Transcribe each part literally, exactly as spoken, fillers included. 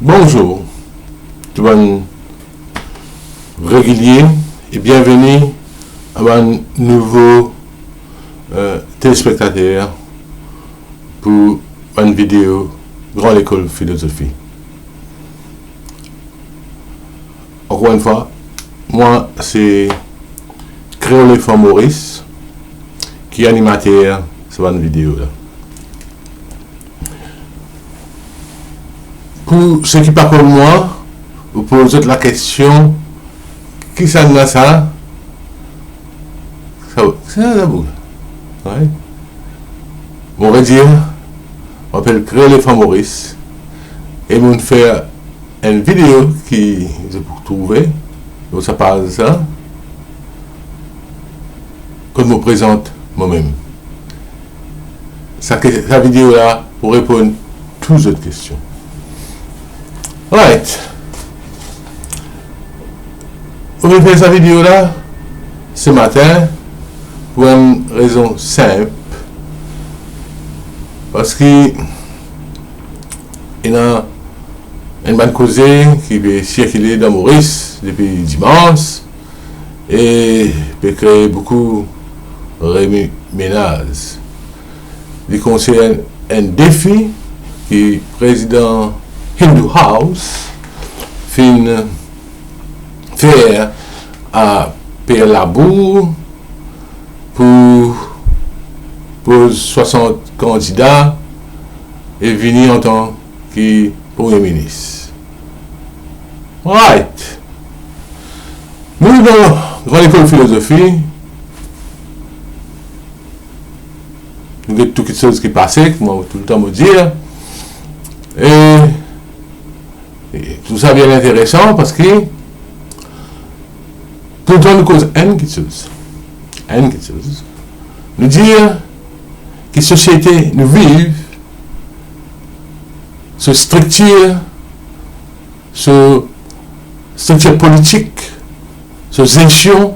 Bonzour, tou bann regilie e bienveni a bann nouvo, eh, telespektater pou bann video Gran Lekol Filozofi. Ankor enn fwa, mwa se Kreol F M Maurice ki animater sa bann video la. Pou seki pa konn mwa, ou poz zot lakestion, kisannla sa? Sa, sa, sa, bon. Right? Mo redir, mo apel Kreol F M Maurice, e mo'nn fer enn video ki zot pou trouve lor sa paz sa, kot mo prezant momem. Sa ke, sa video la pou reponn tou zot kestion. Right. Mo fer sa video la se matin pou enn rezon sinp, parski ena enn bann koze ki pe sirkile dan Moris depi dimans e pe kree boukou rememennaz. Li konsern enn defi ki prezidan Hindu House finn fer a Per Labour pou poz swasant kandida e vini antan ki Premie Minis. Right. Nou dan Gran Lekol Filozofi, nou get tou kiksoz ki pase, kouma toultan mo dir. E, e tou sa bien interesan parski toultan nou koz enn kiksoz. Enn kiksoz. Nou dir ki sosiete nou viv, so striktir, so striktir politik, so zestion,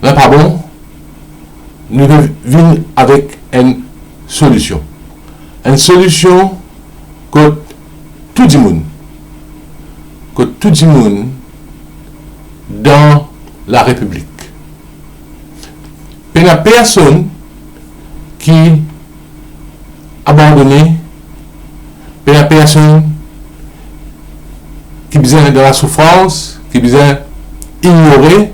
la pa bon, nou pe vinn avek enn solision. Enn solision kot tou dimoun, kot tou dimoun dan Larepiblik. Pena personn ki abandone, pena personn ki bizin dan lasoufrans, ki bizin ignore,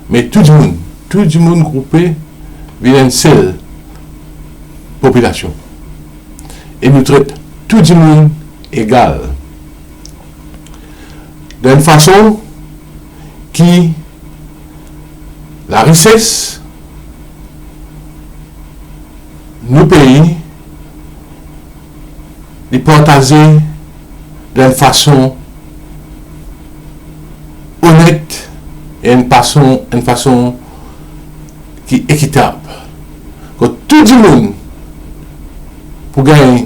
me tou dimoun, tou dimoun groupe vinn enn sel popilasion. E nou tret tou dimoun egal. Dan enn fason ki larises nou pei, li partaze dan enn fason onet e enn fason, enn fason ki ekitab. Kot tou dimoun pou gagn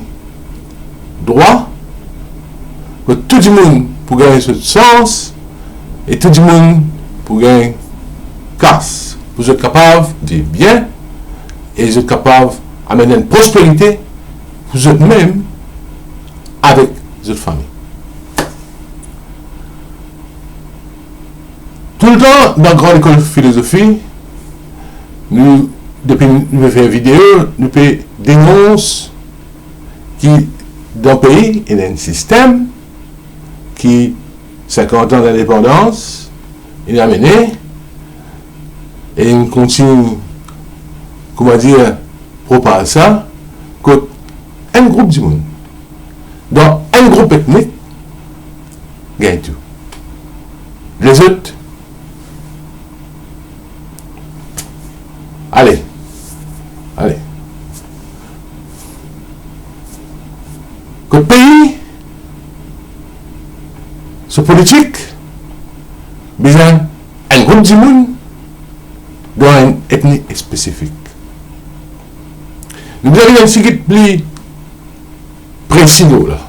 drwa, kot tou dimoun pou gagn zot sans, e tou dimoun pou gagn kas, pou zot kapav viv bien, e zot kapav amenn enn prosperite pou zot mem avek zot fami. Toultan dan Gran Lekol Filozofi, nou, depi nou pe fer video, nou pe denons ki dan pei ena enn sistem ki sinkant an lindepandans inn amene, e inn kontign, kouma dir, propaz sa, kot enn group dimoun, dan enn group etnik, gagn tou. Lezot, ale, ale. Kot pei, so politik bizin enn group dimoun dan enn etni spesifik. Nou bizin vinn enn tigit pli presi lor la.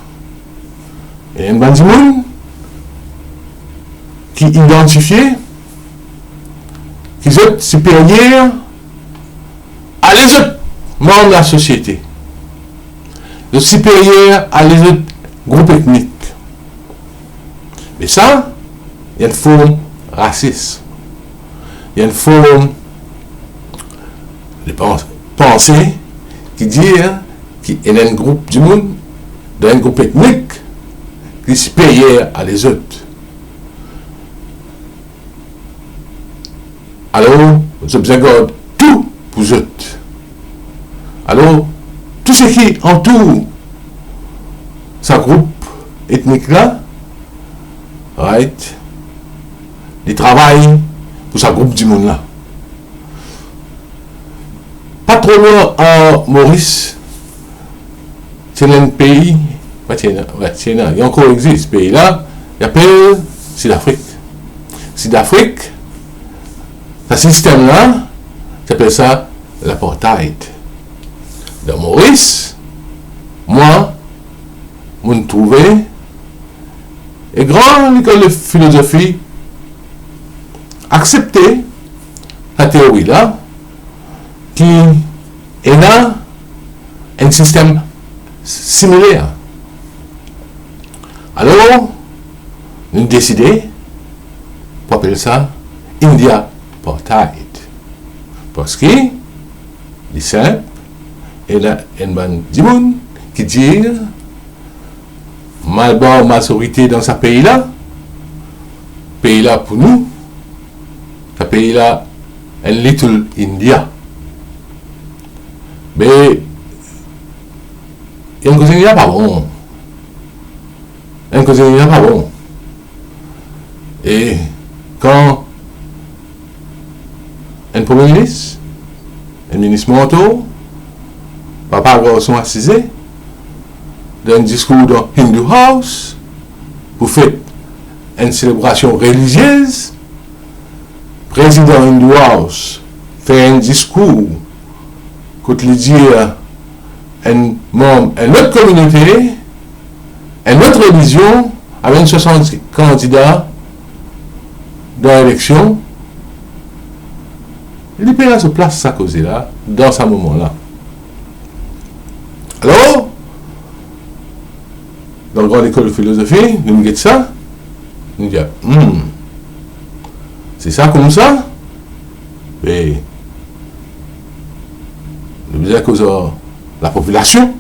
Ena enn bann dimoun ki idantifie ki zot siperyer a lezot manm lasosiete. Zot siperyer a lezot group etnik. E sa, li enn form rasism. Li enn form de pans-, panse ki dir ki ena enn group dimoun, dan enn group etnik, ki siperyer a lezot. Alor, zot bizin gard tou pou zot. Alor, tou seki antour sa group etnik la, right, li travay pou sa group dimoun la. Pa tro lwin ar Moris, ti ena enn pei, pa ti ena, we, ti ena, li ankor exis, pei la, li apel Sidafrik. Sidafrik, sa sistem la, ti apel sa l'apartheid. Dan Moris, mwa, mo'nn trouve, e gran lekol de filozofi aksepte sa teori la, ki ena enn sistem similer. Alor, nou deside pou apel sa India Apartheid. Parski, li sinp, ena enn bann dimoun ki dir, malbar mazorite dan sa pei la, pei la pou nou, sa pei la, enn Little India. Me, enn koze li la pa bon. Enn koze li la pa bon. E kan enn premie minis, enn minis manto, papa garson asize, dan enn diskour dan Hindu House, pou fet enn selebrasion reliziez, prezidan Hindu House fer enn diskour kot li dir enn manm enn lot kominote, enn lot relizion, amenn swasant kandida dan eleksion, li pena so plas sa koze la, dan sa moman la. Alor, dan gran lekol filozofi, nou get sa, nou dir, hmm, si sa koumsa, be, nou bizin koz ar lapopilasion,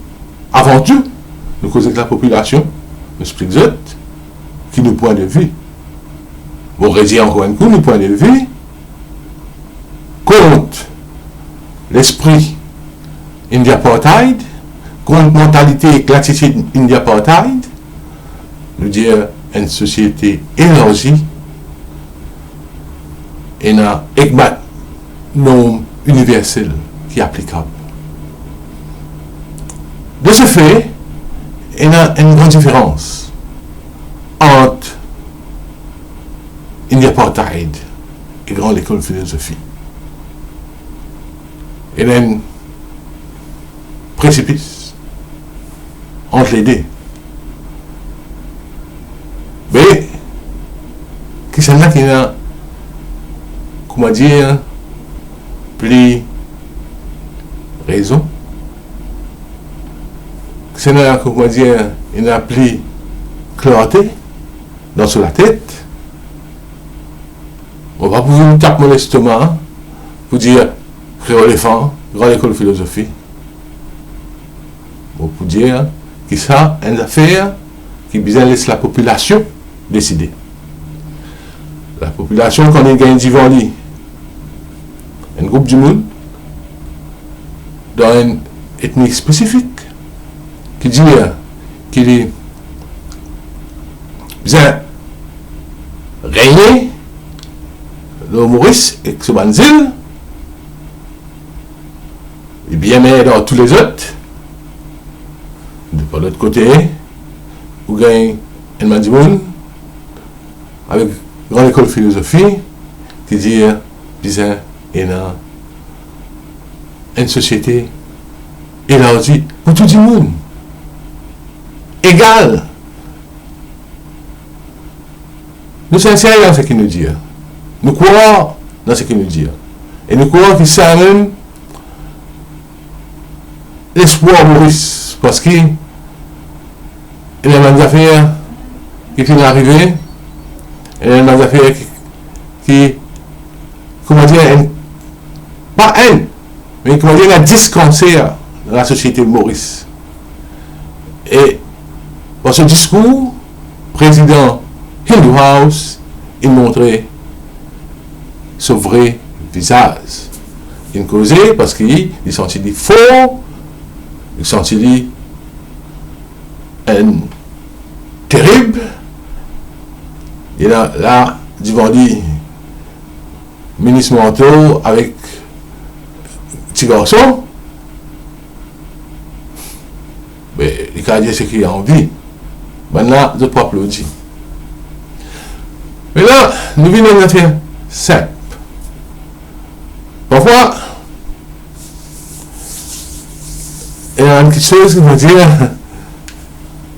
avan tou, nou koz ek lapopilasion, nou explik zot ki nou pwin de vi. Bon, redir ankor enn kou, nou pwin de vi kont lespri India Apartheid, kont mantalite ek latitid India Apartheid, nou dir enn sosiete elarzi, ena ek bann norm iniversel ki aplikab. De se fe, ena enn gran diferans ant India Apartheid e gran lekol filozofi. Ena enn presipis ant le de. Me, kisannla ki ena, kouma dir, pli rezon? Kisannla, kouma dir, ena pli klarte dan so latet? Mo pa pou vinn tap mo lestoma pou dir Kreol F M, gran lekol filozofi. Mo pou dir ki sa enn zafer ki bizin les lapopilasion deside. Lapopilasion, kan li gagn divan li enn group dimoun dan enn etni spesifik, ki dir ki li bizin regne lor Moris ek so bann zil, li bien meyer dan tou lezot. De par lot kote, ou gagn enn bann dimoun avek gran lekol filozofi ki dir bizin ena enn sosiete elarzi pou tou dimoun, egal. Nou sinser dan seki nou dir. Nou krwar dan seki nou dir. E nou krwar ki sa mem lespwar Moris, parski ena bann zafer ki finn arive, Enn bann zafer ki, ki, kouma dir, enn, pa enn, me kouma dir, ena dis kanser dan lasosiete Moris. E dan so diskour, prezidan Hindou House, li montre so vre vizaz. Li koze parski li santi li for, li santi li enn terib. Li la, la, divan li, minis Marteau avek ti garson. Me li kapav dir seki li anvi. Bannla, zot pou aplodi. Me la, nou vinn enn zafer sinp. Parfwa, ena enn kiksoz ki, kouma dir,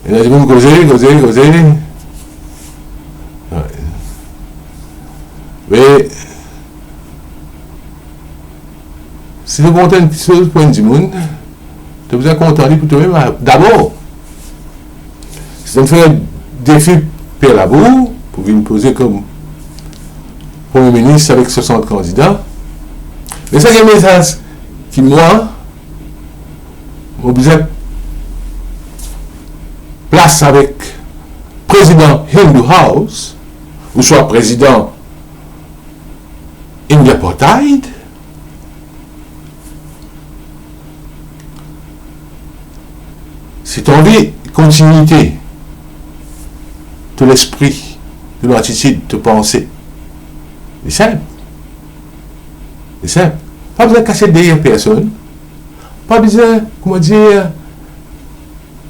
ena dimoun koze, koze, koze. Me si to kontan enn kiksoz pou enn dimoun, to bizin kontan li pou tomem dabor. Si to fer defi Per Labour pou vinn poze kom Premie Minis avek swasant kandida, me sa enn mesaz ki mwa, mo bizin plas avek prezidan Hindou House, ouswa prezidan India Apartheid. Si to anvi kontinie to lespri, to latitid, to panse, li sinp. Li sinp. Pa bizin kasiet deryer personn. Pa bizin, kouma dir,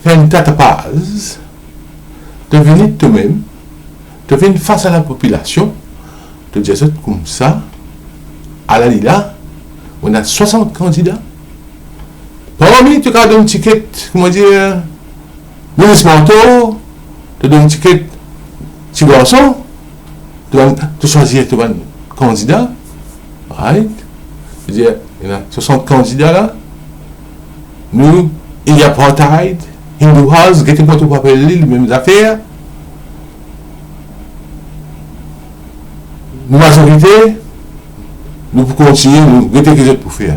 fer enn tatapaz. To vini tomem, to vinn fas a lapopilasion, to dir zot koumsa, ala li la, mo ena swasant kandida. Parmi, to kapav donn tiket, kouma dir, minis Marteau, to donn tiket ti garson, to bann, to swazir to bann kandida, right? Savedir, ena swasant kandida la, nou, India Apartheid, Hindou House, gete kouma to pou apel li, limem zafer. Nou mazorite, nou pou kontinie, nou gete ki zot pou fer.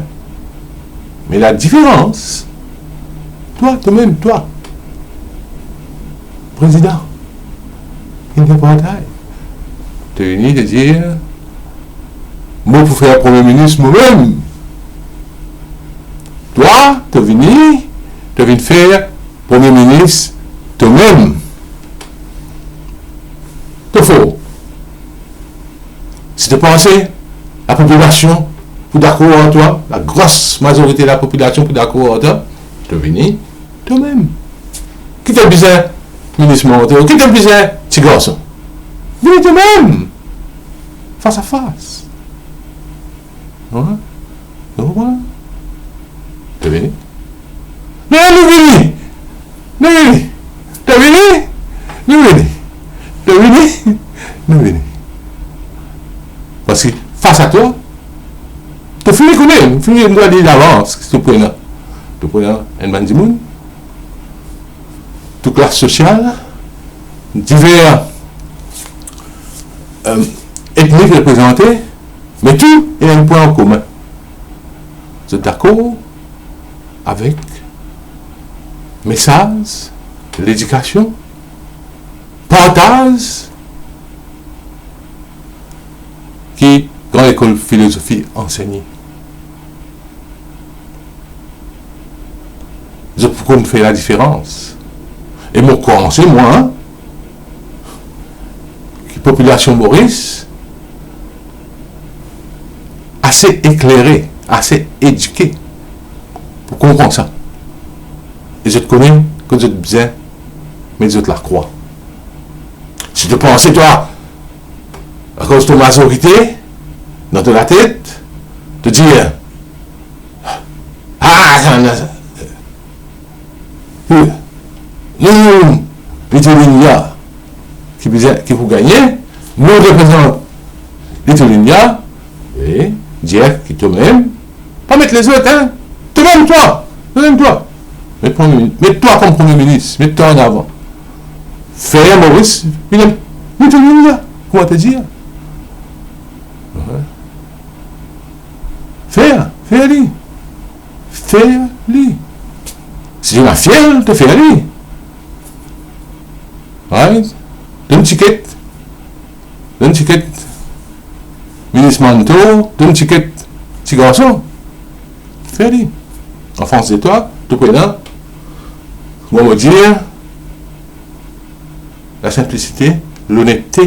Me ladiferans, twa, tomem, twa, prezidan, India Apartheid, to vini, to dir, mo pou fer Premie Minis momem. Twa, to vini, to vinn fer Premie Minis tomem. To for. Si to panse lapopilasion pou dakor ar twa, lagros mazorite lapopilasion pou dakor ar twa, to vini tomem. Ki to bizin minis Marteau, ki to bizin ti garson? Vini tomem. Fas a fas. Wi? To konpran? To vini? Non, nou vini! Nou vini! To vini? Nou vini! To vini? Nou vini! Parski fas a twa, to fini kone, fini, nou ena davans ki to pou ena. To pou ena enn bann dimoun, tou klas sosial, diver, eh, etnik reprezante, me tou ena enn pwin an komin. Zot dakor avek mesaz, ledikasion, partaz ki Gran Lekol Filozofi ansegne. Zot pou konn fer ladiferans. E mo panse, mwa, ki popilasion Moris ase eklere, ase edike pou konpran sa. E zot kone kot zot bizin met zot lakrwa. Si to panse twa, akoz to mazorite dan to latet, to dir, "Ah, sa, sa, sa, nou, Little India ki bizin, ki pou gagne, nou reprezant Little India," e dir ki tomem, pa met lezot, hein, tomem twa, tomem twa. Met Premie Minis, met twa kom Premie Minis, met twa an avan. Fer Moris vinn Little India. Kouma to dir? Fer, fer li. Fer li. Si to ena fiel, to fer li. Right? Donn tiket. Donn tiket minis Manto, donn tiket ti garson. Fer li. An fas de twa, to pena, kouma mo dir, la sinplisite, lonette.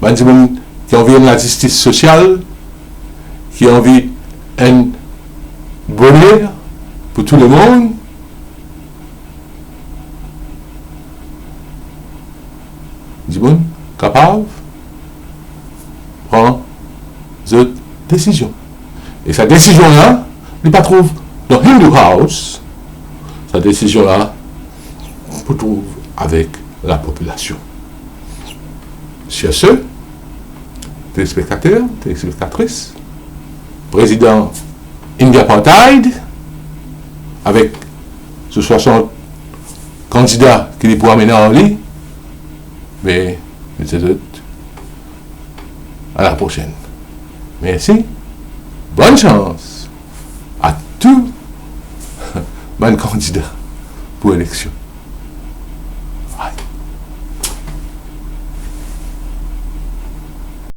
Bann dimoun ki anvi enn lazistis sosial, ki anvi enn boner pou tou lemonn, dimoun kapav pran zot desizion. E sa desizion la, li pa trouv dan Hindu House. Sa desizion la pou trouv avek lapopilasion. Sur ce, telespektater, telespektatris, prezidan India Apartheid, avek so swasant kandida ki li pou amenn ar li, me, me se zot. À la prochaine. Mersi. Bonn sans a tou bann kandida pou eleksion.